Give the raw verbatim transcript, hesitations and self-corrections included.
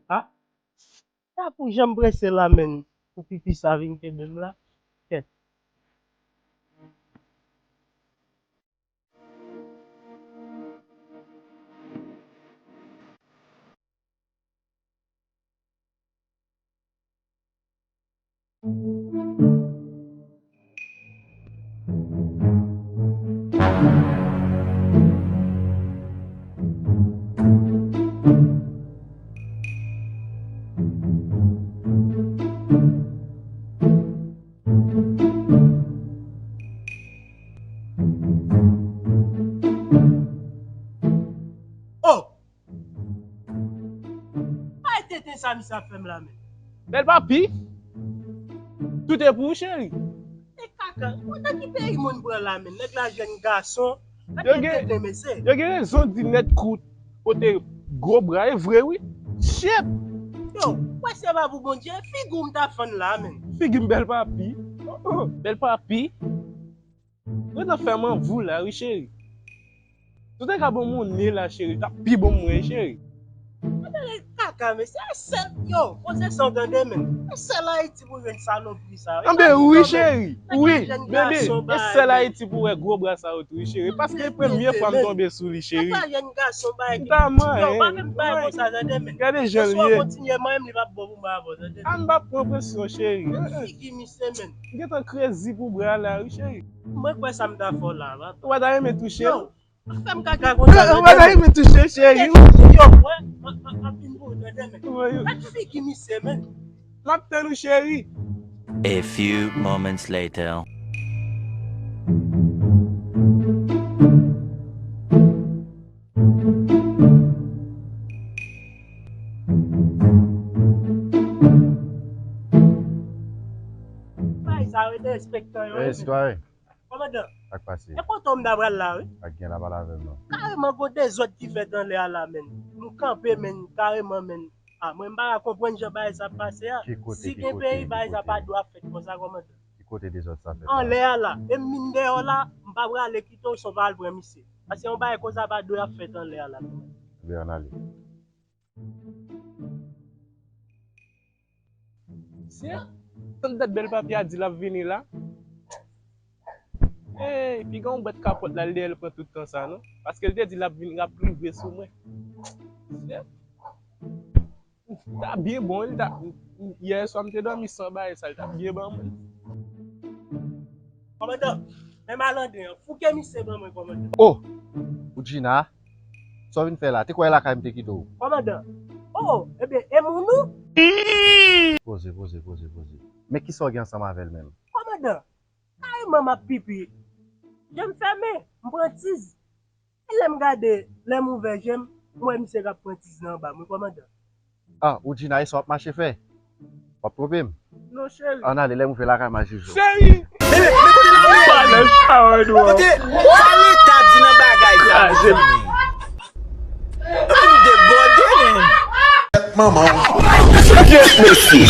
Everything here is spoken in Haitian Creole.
Ah, sa pou jan m prese la, menn, pou pipi sa vin kenbe m la. Kèt. Oh! Ay, tenten sa misye ap fè m la, menn. Bèl papi, tout e pou ou, cheri. E kaka, ou nan ki peyi moun pran la, menn? Nèg la jèn gason, yo gen, tenten, mesye. Yo gen rezon di nèt kout, pote gwo bra, e vre, wi. Shit! Yo, wè se pa pou Bondye, figi w m ta fann la, menn. Figi m bèl papi. Oh, oh. Bèl papi. Yo nan fè m anvi w la, wi, cheri. Tout e ka ban m yon ne la, cheri. T ap pi bon mwen, cheri. Kaka, mesye, e sèl, yo, poze san w tande, menn. E sèl Ayiti pou jwenn salopri sa, wi. Anben, wi, cheri. Wi, bebe, e sèl Ayiti pou wè gwo bra sa yo tou, wi, cheri. Paske e premye fwa m tonbe sou li, cheri. Nèg la jèn gason, bay. M ta manyen. Yo, pa menm bay konsa, tande, menn. Gade jan l ye. Kontinye manyen m, li p ap bon pou mwen avè w, tande. A, m p ap pran presyon, cheri. Figi misye, menn. M gentan krezi pou bra la, wi, cheri. Mwen kwè sa m ta fè w la, papa. Ou pa ta renmen touche l? Yo, pa fè m kaka konsa, tande, menn. Ou pa ta renmen touche l, cheri? Yo, mwen, mwen, mwen, mwen fin pou ou, tande, menn. Gad figi misye, menn. M ap tann ou, cheri. A few moments later. Bay sa yo, derespektan yo, wi. Kòmandan. Sa k pase? E kote w m ta pral la, wi. Sa k gen la, pale avè m non. Kareman, gon dezòd ki fèt anlè a la, menn. Nou kanpe, menn, kareman, menn. A, mwen, m pa ka konprann jan bagay sa ap pase a. Si gen peyi, bagay sa pa dwe ap fèt konsa, kòmandan. Ki kote dezòd sa fèt la? Anlè a la. E m vin deyò la, m pa prale kite w san w pa al pran misye. Paske yon bagay konsa pa dwe ap fèt anlè a la, kòmandan. Ebyen, ann ale. Sye, tann dat bèl papi a di l ap vini la. Ey, piga yon bwèt kapòt la, l dèyè l pran tout tan sa, non. Paske l te di l ap vini, l ap rive sou mwen. Sye. Li ta byen bon, li ta, yè swa m te dòmi san bagay sa, li ta byen ban mwen. Kòmandan, men malandren an, fouke misye ban mwen, kòmandan. Oh! Woodjina, sa w vin fè la? Te kwè e lakay m te kite w? Kòmandan, oh, ebyen, e moun ou? Poze, poze, poze, poze. Men kisa w gen ansanm avè l menm? Kòmandan, kareman m ap pipi. Je m fèmen, m pran tiz. E lè m gade, lè m ouvè je m, m wè misye k ap pran tiz nan anba m, wi, kòmandan. Ah, Woodjina, e sa w ap mache fè? W ap twonpe m? Non, cheri. Ann ale, lè m rive lakay m a jije w. Cheri! Bebe, men kote l ale? Kote sa leta di nan bagay sa, mezanmi? Moun debòde, men. Manman w. Kèt, mesye.